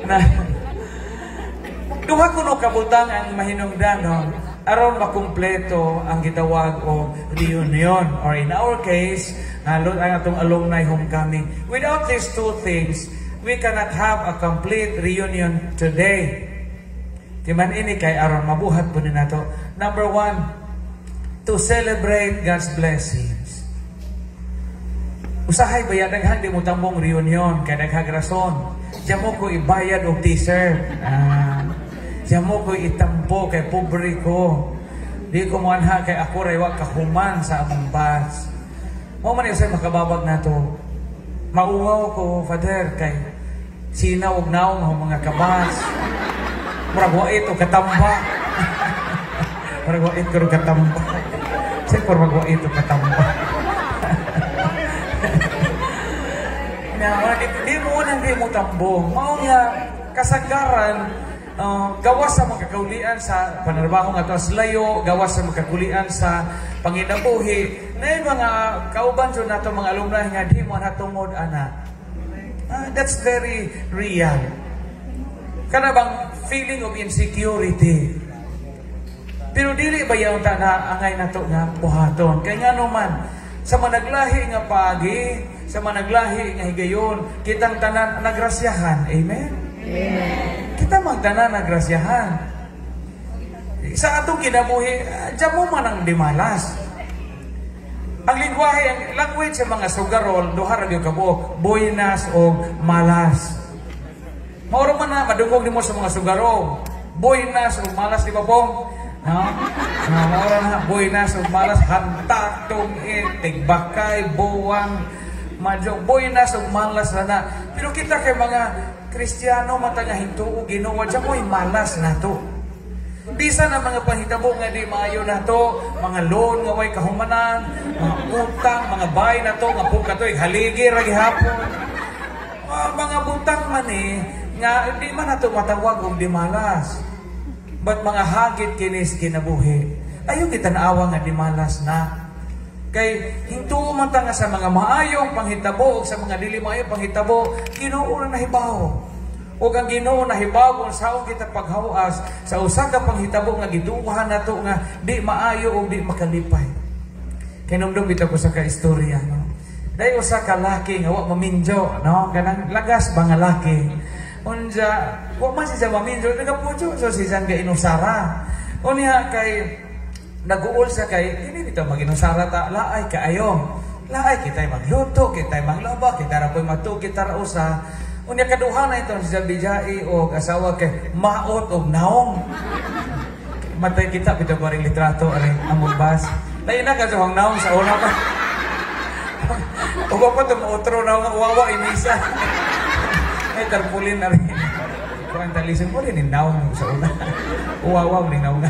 Na duha kuno kabutang ang mahinungdan, no, aron makumpleto ang gitawag og reunion or, in our case, ang atong alumni homecoming. Without these two things, we cannot have a complete reunion today. Timan ini kay aron mabuhat po ni nato. Number one, to celebrate God's blessings. Usahay ba daghan di mo tambong reunion kay daghang rason. Diyan mo ko ibayad og t-shirt. Ah, diyan mo ko itampo kay pobre ko. Di ko mo anha kay ako ray wa kahuman sa among batch. Mo man usay makababag nato. Mauwaw ko, Father, kay sina og naong ang mga ka-batch. Murag wait og katamba. Murag wait ko og katamba. Say por mag wait og katamba. Na di mo nang di mo tambong. Mao nga kasagaran, gawas sa mga kaulian sa panarbaho nga sa layo, gawas sa mga kaulian sa panginabuhi, na mga kauban jud nato mga alumni nga di mo natungod ana. That's very real. Kana bang feeling of insecurity. Pero dili ba yung na angay nato nga buhaton? Kay ngano man, sa managlahi nga paagi, sa managlahi nga higayon, kitang tanan nagrasyahan. Amen? Amen. Kita mang tanan nagrasyahan. Sa atong kinabuhi, diyan mo man ang dimalas. Ang lingwahe, ang language sa mga sugarol, duha ra gyud kabuok, buenas o malas. Mauro man na madungog nimo sa mga sugarol. Buenas o malas, di ba pong? No? No, mauro na buenas o malas, hantak, tungit, tigbakay, buwang, madyo, buenas o malas na na. Pero kita kay mga Kristiyano mata nga hintuo Ginoo, diyan mo'y malas nato. Bisan ang mga panghitabo nga di maayo nato, mga loan nga way kahumanan, mga utang, mga bahay nato nga po katoy haligi ra gihapon. Mga butang man eh, nga di man nato matawag og di malas. But mga hagit kinis kinabuhi. Ayo kita naawa nga di malas na. Kay hintuo man ta nga sa mga maayong panghitabo o sa mga dili maayong panghitabo, Ginoo na nahibaw. Ug ang Ginoo nahibaw kung saon kita paghawas sa usa ka panghitabo nga giduha nato nga di maayo o di makalipay. Kay numdum bitaw ko sa ka istorya, no. Dahil usa ka laki nga wa maminjo, no, kanang lagas ba nga laki. Unja, wa man siya maminjo, nagapujo so siya nga inusara. Unya kay naguol siya kay dili bitaw maginusara ta, laay kaayo. Laay kita'y magluto, kita'y maglaba, kita ra po'y matug, kita ra usa. Unya kaduha na itong siya bijai o asawa kay maot og naong. Matay kita bitaw ko ring litrato aring among bas. Lain na ka sa naong sa una pa. Ugo pa tumuotro na nga uwawa imisa. Ay tarpulin na rin. Kung ang talisin mo rin naong sa una. Uwawa rin naong.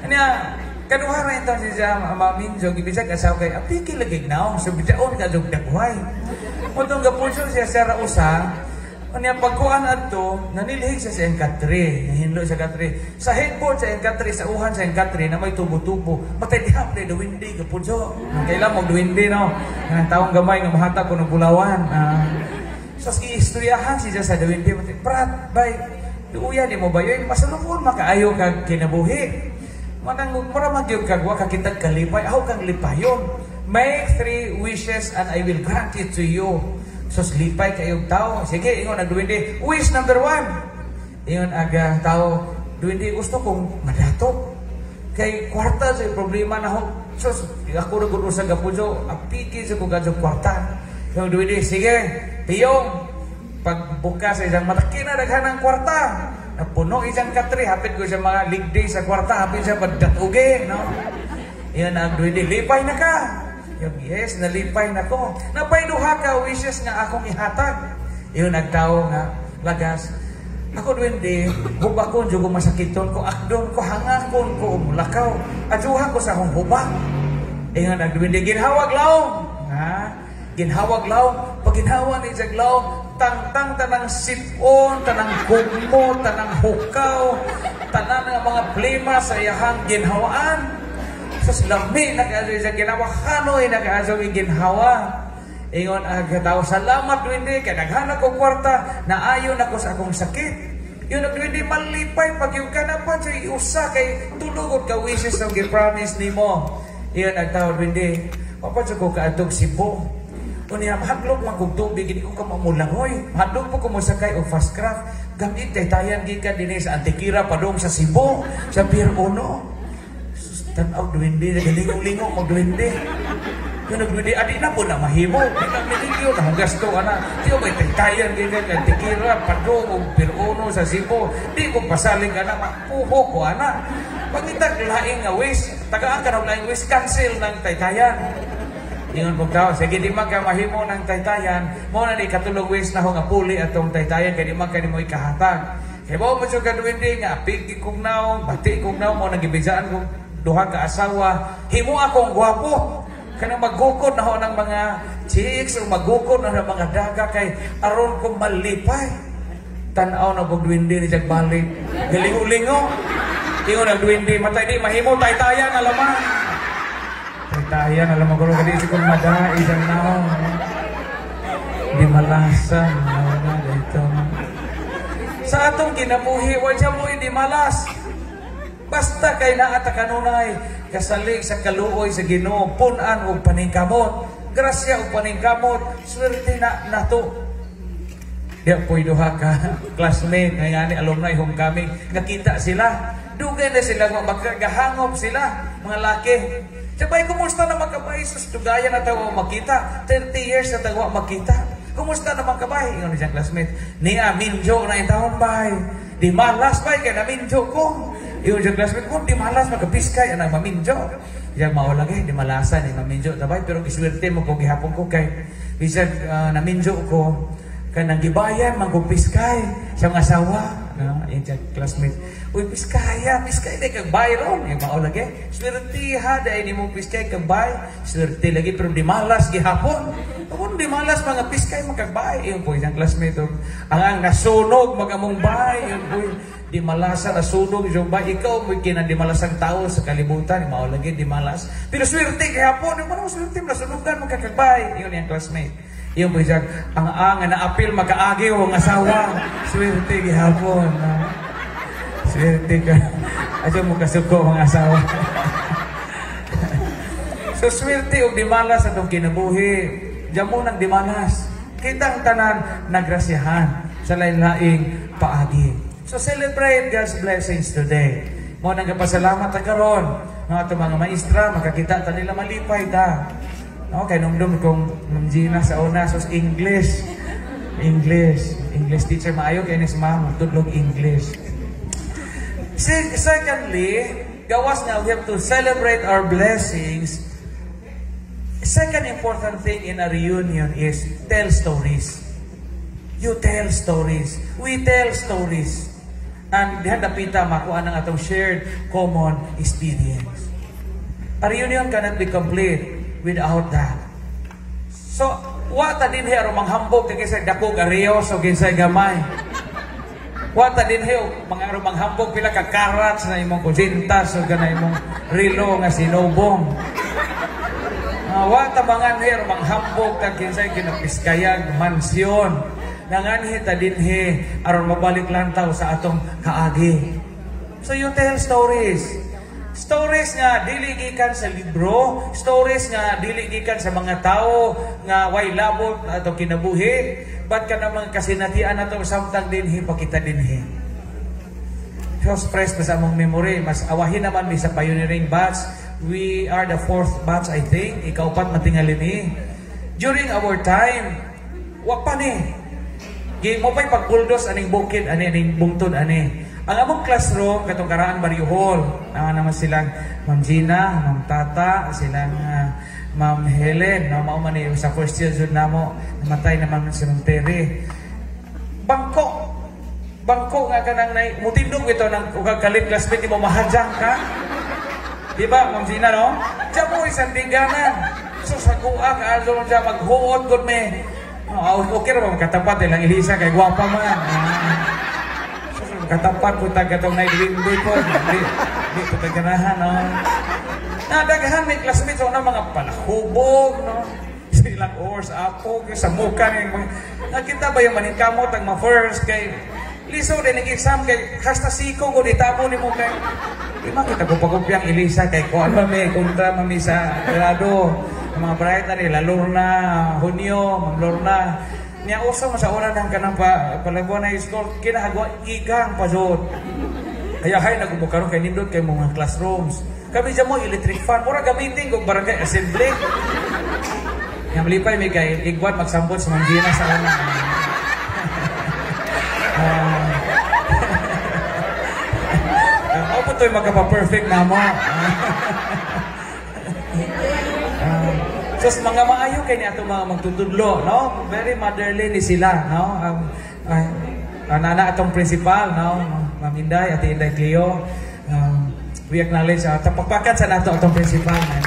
Anya kaduha na itong siya maminjo gibisag asawa kay apiki lagi naong so bijaon ka jug dagway. Mutong gapuso siya sa rausa, unya pagkuan adto, nanilhig siya sa iyang katre, nahinlo sa katre. Sa headboard sa iyang katre, sa uhan sa iyang katre, na may tubo-tubo. Matay dihap na duwindi, gapuso. Kailan mo duwindi, no? Ang taong gamay nga mahatag ko ng bulawan. So, giistoryahan siya sa duwindi. Matay, "Prat, bay, duuya ni mo ba yun? Masalukon makaayo kag kinabuhi. Manang mura magyud kag wa ka kitag kalipay, aw kang lipayon. Make three wishes and I will grant it to you." So lipay kayong tao. Sige, ingon nagduwindi. "Wish number one." Ingon aga tao, "Duwindi, gusto kong madato. Kay kwarta sa problema na ho. Sus, ako na gud sa gapujo, apiki sa ko gadyo kwarta." Yung duwindi, "Sige, piyong." Pagbukas sa isang mata, kinadaghan ng kwarta. Napuno isang katri, hapit ko sa mga ligdi sa kwarta, hapit siya pagdatugi, no? Iyon ang duwindi, "Lipay na ka." Yung, "Yes, nalipay na ko. Napay duha ka wishes nga akong ihatag." Iyon nagtao nga, lagas, "Ako duwindi, hubakon, jugo masakiton ko, akdon ko, hangakon ko, umulakaw. Ajuha ko sa akong hubak." Ingon nagduwindi, "Ginhawag laom." Ha? Ginhawag laom. Pag ginhawa ni Jack laom, tangtang tanang sipon, tanang kugmo, tanang hukaw, tanan nga mga plima sa iyahang ginhawaan. Sus, lami na kaayo siya ginawa, hanoy na kaayo ginhawa. Ingon ang tao, "Salamat, duwende, kay naghanap ko kwarta, naayo na ko sa akong sakit." Ingon ang duwende, "Malipay pag yung kanapan sa usa kay tulugod ka wishes ang gi-promise nimo." Ingon ang tao, "Duwende, wa pa ko kaadtog Cebu. Unya, mahadlok man kog tubig, hindi ko ka mamulangoy. Mahadlok po ko mosakay og fast craft. Gamit taytayan gikan dinhi sa Antiquera padung sa Cebu, sa Pier 1." Sus, tan-aw duwende, nagalingo-lingo mag duwende. Ingon ang duwende, "Adi na po na mahimo. Di na miligyo, na gasto ana. Di ko may taytayan gikan sa Antiquera padung og Pier 1 sa Cebu. Di ko pasalig ana, mapuho ko ana. Pangitag laing nga wish, tagaan ka ng laing wish, cancel ng taytayan." Ingon po tao, "Sige, di man ka mahimo ng taytayan, mo na ni katulong wish na ho nga puli atong taytayan, kay di man ka nimo ikahatag. Kay mo mo siya kaduwende nga, pigi kong naong, bati kong naong, mo nagibisaan kong duha ka asawa, himo akong gwapo. Kanang magukod na ho ng mga chicks o magukod na ng mga daga kay aron ko malipay." Tanaw na pag duwende ni Jag balik. Galingo-lingo. Ingon ang duwende, "Matay di mahimo taytayan alaman. Taytayan alam mo ko kadi si kung mada isang naong. Di malasa na dito." Sa atong kinabuhi, wa siya mo di malas. Basta kay naa ta kanunay kasalig sa kaluoy sa Ginoo, pun-an og paningkamot. Grasya og paningkamot, swerte na nato. Diya po'y duha ka classmate, nga ni alumni homecoming, nakita sila. Dugay na sila, magkagahangop sila, mga laki. Sabay, "Kumusta naman ka bay? Sus, dugaya na tayo makita. 30 years na tayo makita. Kumusta naman ka bay?" Ingon siyang classmate, "Niya, minjo na yung taon bay. Di malas bay, kaya na minjo ko." Ingon siyang classmate, "Kung di malas, magapiskay, anang maminjo." Diyan mao lagi, di malasan, ni maminjo tabay. "Pero giswerte mo ko gihapon ko kay, bisan naminjo ko, kay nang gibayan, manggupiskay siyang asawa." No? Yung siyang classmate, "Uy, piskaya, piskay di kag bay ron." Yung mao lagi, "Swerte ha, dahil ni mo piskay kag bay. Swerte lagi, pero di malas gihapon. Kung di malas mga piskay makagbay." Yung po isang classmate, oh, ang nasunog magamong bay. Yung po, di malasa, nasunog yung bay. "Ikaw mo kina di malasang tao sa kalibutan." Mao lagi, di malas. "Pero swerte gihapon, yung mga swerte, nasunogan magkakagbay." Yun yung classmate. Yung po isang, ang naapil makaagi ang asawa. Swerte gihapon. No? Swerte ka. Adyo mo kasuko mga asawa. So swerte og di malas atong kinabuhi. Diyan mo nang di malas. Kitang tanan nagrasyahan sa lain-laing paagi. So celebrate God's blessings today. Mo nang kapasalamat ta karon ng atong mga maestra, makakita ta nila, malipay ta. No, kay numdum kong Ma'am Gina sa una sos English. English, English teacher, maayo kay ni si Ma'am tudlog English. Secondly, gawas nga we have to celebrate our blessings. Second important thing in a reunion is tell stories. You tell stories. We tell stories. And diha dapita makuha ng atong shared common experience. A reunion cannot be complete without that. So, wa ta dinhi aron manghambog kay kinsay dako ariyos o kinsay gamay. Wa ta dinhi og mga aron manghambog pila ka karats na imong kutsintas o kana imong relo nga sinubong. Wa ta manganhi aron manghambog kag kinsay kinapiskayag mansyon. Nanganhi ta dinhi aron mabalik lantaw sa atong kaagi. So you tell stories. Stories nga dili gikan sa libro, stories nga dili gikan sa mga tao nga way labot na atong kinabuhi, but kana mga kasinatian nato samtang dinhi pa kita dinhi. So fresh pa sa among memory, mas awahin naman mi sa pioneering batch. We are the fourth batch, I think. Ikaupat matingali ni. During our time, wa pa ni. Gi mo pa'y pagpuldos aning bukid ani, aning bungtod ani. Ang among classroom katong Karaan Barrio Hall. Naa naman silang Ma'am Gina, Ma'am Tata, silang Ma'am Helen, no, mao man ni sa first year jud namo, namatay naman si Ma'am Terry. Bangko. Bangko nga kanang nay mutindog ito ng ug kalit classmate mo mahadyang ka. Di ba, Ma'am Gina, no? Diyan mo isang diganan. So sa kuha ka, also siya maghuot gud me. Oh, okay ra ba makatapat ilang Elisa kay gwapa man. So, katapat ko tag katong naidwindi ko. Di, di ko taganahan, no? Nadaghan may classmates na mga palahubog, no? Sa ilang oras, apo, sa muka ni mga nakita ba yung maningkamot ang ma-first kay lisod din ang exam kay hasta siko ko ditabo nimo kay di man kita ko pagupyang Elisa kay kuan man mi kontra man mi sa grado. Ang mga bright na nila Lorna Junio, Ma'am Lorna niya, uso man sa una ng kanang pa Palabuan High School, kinahagwa igang pa jud. Kaya hay nagumukaron kay nindot kay mga classrooms. Kami dyan mo electric fan, mura gamitin kung barangay assembly. Yang malipay may kay igwan magsambot sa Ma'am Gina sa una. Ako po to'y magkapa-perfect na mo. So mga maayo kay ni ato mga magtutudlo, no? Very motherly ni sila, no? Nana atong principal, no? Ma'am Inday, Ate Inday Cleo. We acknowledge, tapakpakan sa nato atong principal, na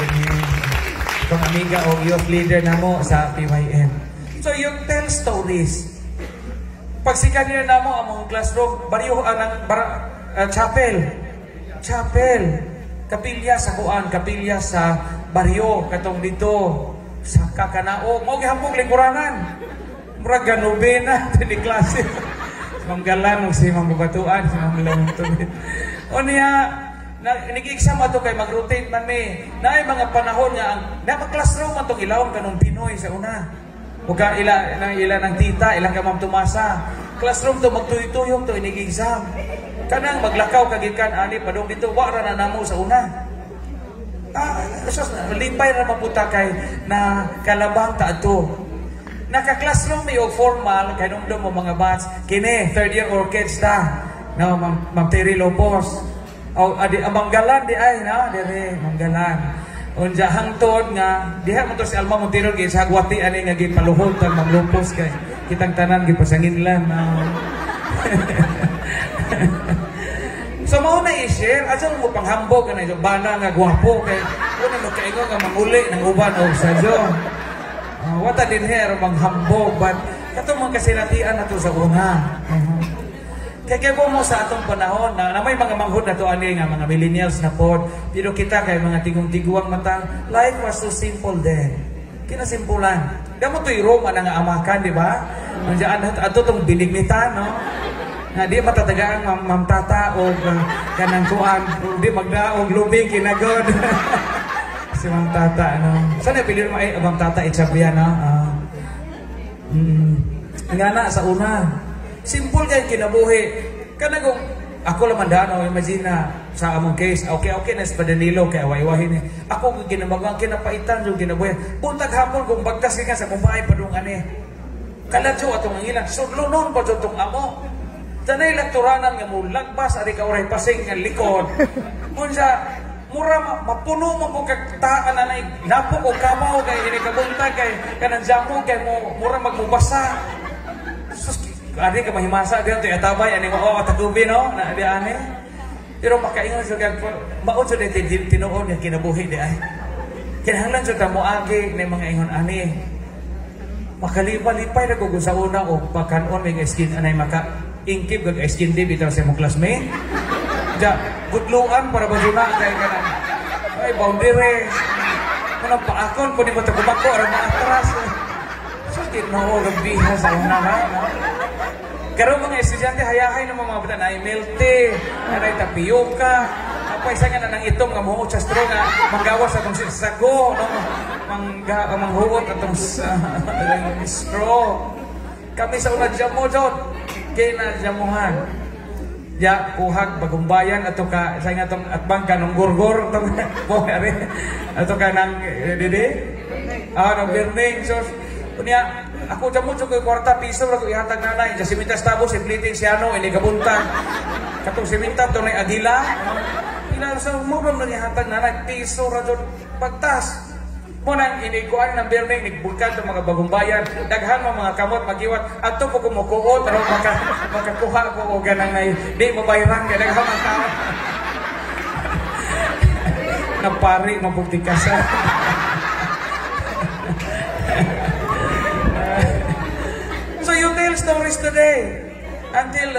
itong amiga o youth leader namo sa PYM. So you tell stories. Pag second year namo ang mga classroom, baryo ang chapel. Chapel. Kapilya sa kuan, kapilya sa baryo katong dito sa Kakanaog. Mao gihapon lingkuranan. Murag ganobena ni klase. Si Ma'am Galan ug si Ma'am Babatuan, si Ma'am Lamon. O niya, na, nag-exam ato kay mag-rotate man mi. Naay mga panahon nga ang na classroom atong ilawom kanong Pinoy sa una. Ug ka ila nang ila ng tita, ilang ka Ma'am Tomasa. Classroom to, magtuyo-tuyong to inig-exam. Kanang maglakaw kagikan ani padung dito, wa ra na namo sa una. Ah, sus, lipay ra maputa kay na kalabang ta ato. Naka-classroom mi og formal kay numdum mo mga batch kini third year orchids ta. No, Ma'am, Ma'am Terry Lopos. O adi ang Manggalan di ay no, dire Manggalan. Unja hangtod nga diha man to si Alma Montero gi sa hagwati ani nga gipaluhod tag Ma'am Lopos kay kitang tanan gipasanginlan no. So mao na i-share, asa mo panghambog ana bana nga gwapo kay una mo kaingon nga manguli ng uban og sadyo. Wata din here manghambog, but katong mga kasinatian nato sa una. Kay kay mo sa atong panahon na may mga manghud na to ani nga mga millennials na pod, pero kita kay mga tigong-tiguang mata, life was so simple then. Kinasimpulan. Damo to'y Roma na nga amakan, di ba? Nandiyan ato tong binignita, no? Na di matatagaan Ma'am, Ma'am Tata o kanang kuan, di magdaog lubing kinagod. Si Ma'am Tata, no? Sana pili mo ay Ma'am Tata itsabiya, no? Nga na sa una. Simple kay kinabuhi. Kanang kung ako lang man dano, imagine na sa among case, okay na sa Danilo, kay away-awahin ni. Ako kinamagang kinapaitan yung kinabuhi. Buntag hapon kung bagtas ka sa kumbay padung ani. Kaladyo atong ang ilan. Sudlonon pa jud tong amo. Tanay lang turanan nga mo lagbas ari ka oray pasing nga likod. Unsa mura mapuno mo ko kag taan na nay lapok og kamaw kay ini kabuntag kay kanang jamo kay mo mura magmubasa. Sus, ani ka mahimasa diyan to atabay ani mo oh tagubi no na di ani. Pero makaingon jud kag mao jud tinuod nga kinabuhi di ay. Kinahanglan jud ta moagi ni mga ingon ani. Makalipay-lipay na kung sa una o pagkanon may skin anay maka ingkip kag skin deep bitaw sa imong classmate. Ja, gudluan para ba na kay kanang ay boundary. Kanang paakon kun mo tagumako aron maatras. So Ginoo, gabiha sa una na. No? Karon mga estudyante hayahay na mga bata na milk tea, anay tapioca, apay sa nga na nang itom nga muhuot sa straw nga manggawas atong sago, no? Mangga manghuot atong straw. Kami sa una jamo jod, kay na jamuhan. Ya kuhag bagong bayan ato ka sa nga tong atbang kanong gorgor tong po ari ato ka nang didi nang birning. So unya ako jamo jud koy kwarta, piso ra ko ihatag nanay ja simintas tabo si Pliting Siano ini kabuntag katong siminta to nay agila ila sa mo ra nang ihatag nanay, piso ra jud pagtas mo nang inikuan ng birning nigbukan tong mga bagong bayan, daghan mo mga kamot magiwat adto po kumukuot aron makakuha ko og ganang nay di mabayrang kay daghan ang tao napari mabugtikasan. So you tell stories today until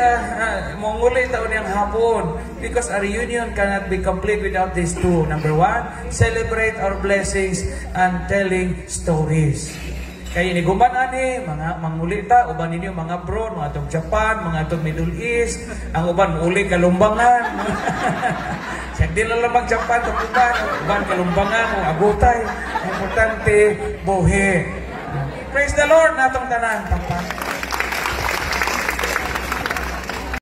monguli taon niyang hapon, because a reunion cannot be complete without these two. Number one, celebrate our blessings and telling stories. Kay iniguman ani, mga manguli ta, uban ninyo mga abroad, mga tog Japan, mga tog Middle East, ang uban uli Kalumbangan. Siya di lang mag Japan tog uban, uban Kalumbangan o Agutay. Importante buhi. Praise the Lord natong tanan. Papa.